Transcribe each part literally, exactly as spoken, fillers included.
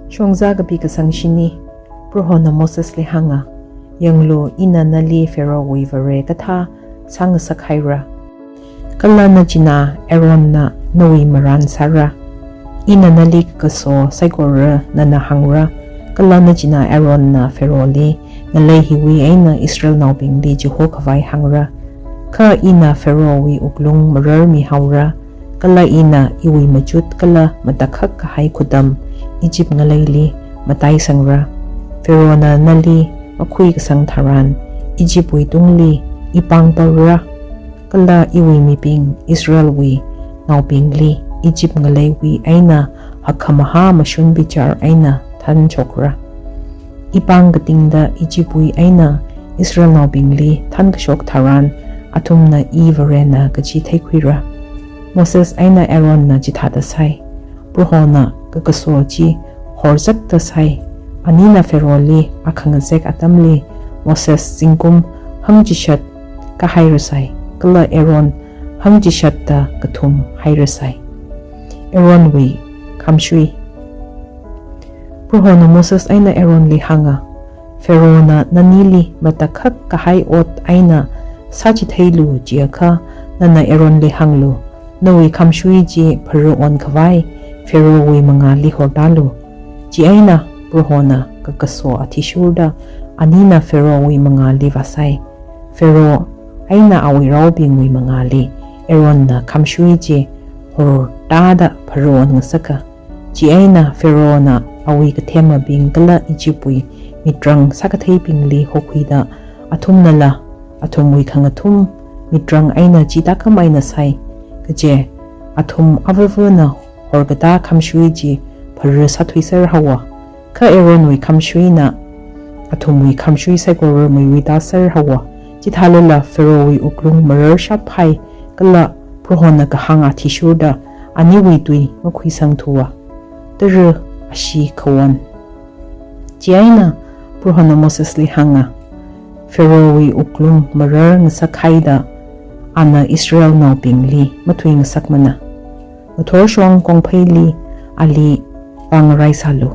Shongza kapi kasang shini. Prohona Mosesli hānga, Yanglu, ina nali Pharaohwui vare kathā sāngasak haira. Kala nachinā Aaronna nawui marān sāra. Ina nali kakaso saikora nana hāngra, kala nachinā Aaronna Pharaohli, Ngalei hiwui eina Israelnaobingli chihokhavai hāngra. Kha ina Pharaohwui wuklung mararmi haora, kala ina iwui machut kala matakhak kahai khutam Egypt ngaleili mataisangra. Pharaohna nali makhuikasang tharan, Egyptwui tungli ipāng paora, kala iwui mibing Israelwui naobingli Egypt ngaleiwui eina hakkhamahā mashun bichar eina thanshokra. Ipāng katingda Egyptwui eina Israelnaobingli thankashok tharan, athumna i varena kaji theikhuira. Moses eina Aaronna chithāda sai. Prohona kakaso chi horzakta sai. Anina Pharaohli akhangazek atamli Moses zingkum hangchishat kahaira sai, kala Aaron hangchishatta kathum haira sai. Aaronwui khamshui. Prohona Moses eina Aaronli hānga, Pharaohna nanili matakhak kahai ot eina sāchitheilu jiakha, nana Aaronli hānglu, Nawui khamshui chi phara onkhavai Pharaohwui mangāli hortālu. Chieina Prohona kakaso athishurda anina Pharaohwui mangāli vāsai. Pharaoh eina awui raobingwui mangāli Aaronna khamshui chi hortāda phara onngasaka. Chieina Pharaohna awui kathemabing kala Egyptwui mitrang sākatheibingli hokhuida athumnala athumwui khangathum mitrang eina chi tākam eina sai. Kaje athum avavana horkatā khamshui chi phara sāthuiser haowa. Kha Aaronwui khamshuina athumwui khamshui saikora muiwui tāser haowa. Chithālala Pharaohwui wuklung mararshap hai, kala Prohona kahāng athishurda aniwui tui makhuisangthuwa. Tara ashee khaon. Chieina Prohona Mosesli hānga, Pharaohwui wuklung mararngasak haida ana Israelnaobingli mathuingasakmana. Ngathorshong kongpheili ali pāngarai sālu.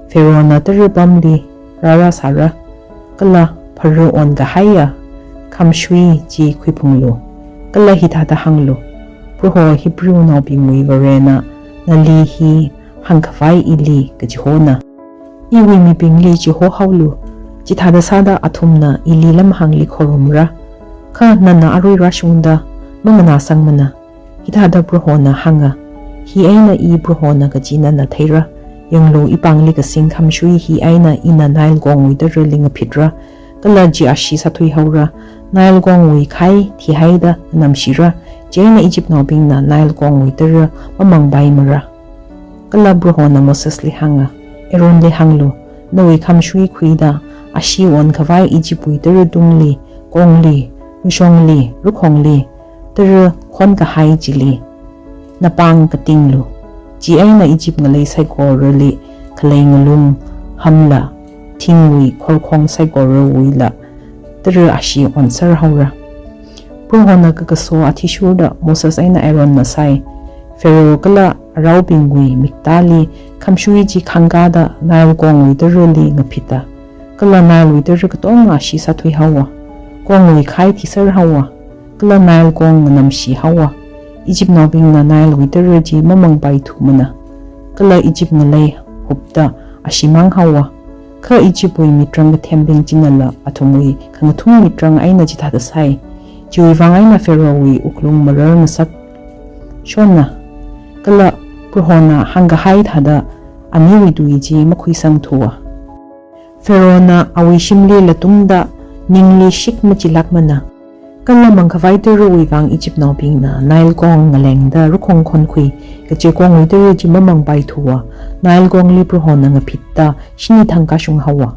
Pharaohna tara pamli rāra sāra, kala phara onkahaia khamshui chi khuiphunglu, kala hithāda hānglu, Proho Hebrewnaobingwui Varena nali hi hāngkhavai ili kachihona. Iwui mibingli chihohaolu, chithāda sāda athumna ili lamhāngli khorumra, kha nana arui rāshungda manganāsangmana. Hithāda Prohona hānga, hi eina i Prohona kaji nana theira. Yanglu, ipāngli kasing khamshui hi eina ina Nile kongwui tarali ngaphitra, kala chi ashee sāthuihaora. Nile kongwui khai thihaida nganamshira, chieina Egyptnaobingna Nile kongwui tara mamangpaimara. Kala Prohona Mosesli hānga, Aaronli hānglu, nawui khamshui khuida ashee onkhavai Egyptwui tara tungli, kongli, lushongli, rukhongli, tara khonkahai chili napāng katinglu. Chieina Egypt ngalei saikorali khalei ngalung hamla thingwui khorkhong saikorawuila tara ashee onser haora. Prohona kakaso athishurda Moses eina Aaronna sai, Pharaoh kala araobingwui miktāli khamshui chi khangkāda Nile kongwui tarali ngaphita. Kala Nilewui tara katonga ashee sāthuihaowa. Kongwui khai thiser haowa, kala Nile kong nganamshi haowa. Egyptnaobingna Nilewui tara chi mamangpaithumana, kala Egypt ngalei hupda asheemang haowa. Kha Egyptwui mitrang kathembing chinala athumwui khangathum mitrang eina chithāda sai. Chiwuivang eina Pharaohwui wuklung mararngasak shonna, kala Prohona hāngkahai thāda aniwui tui chi makhuisangthuwa. Pharaohna awui shimli latungda ningli shik machilākmana. Kala mangkhavai tarawui vang Egyptnaobingna Nile kong ngalengda rukhong khonkhui, kaje kongwui tara chi mamangpaithuwa. Nile kongli Prohona ngaphitda shini thang kashung haowa.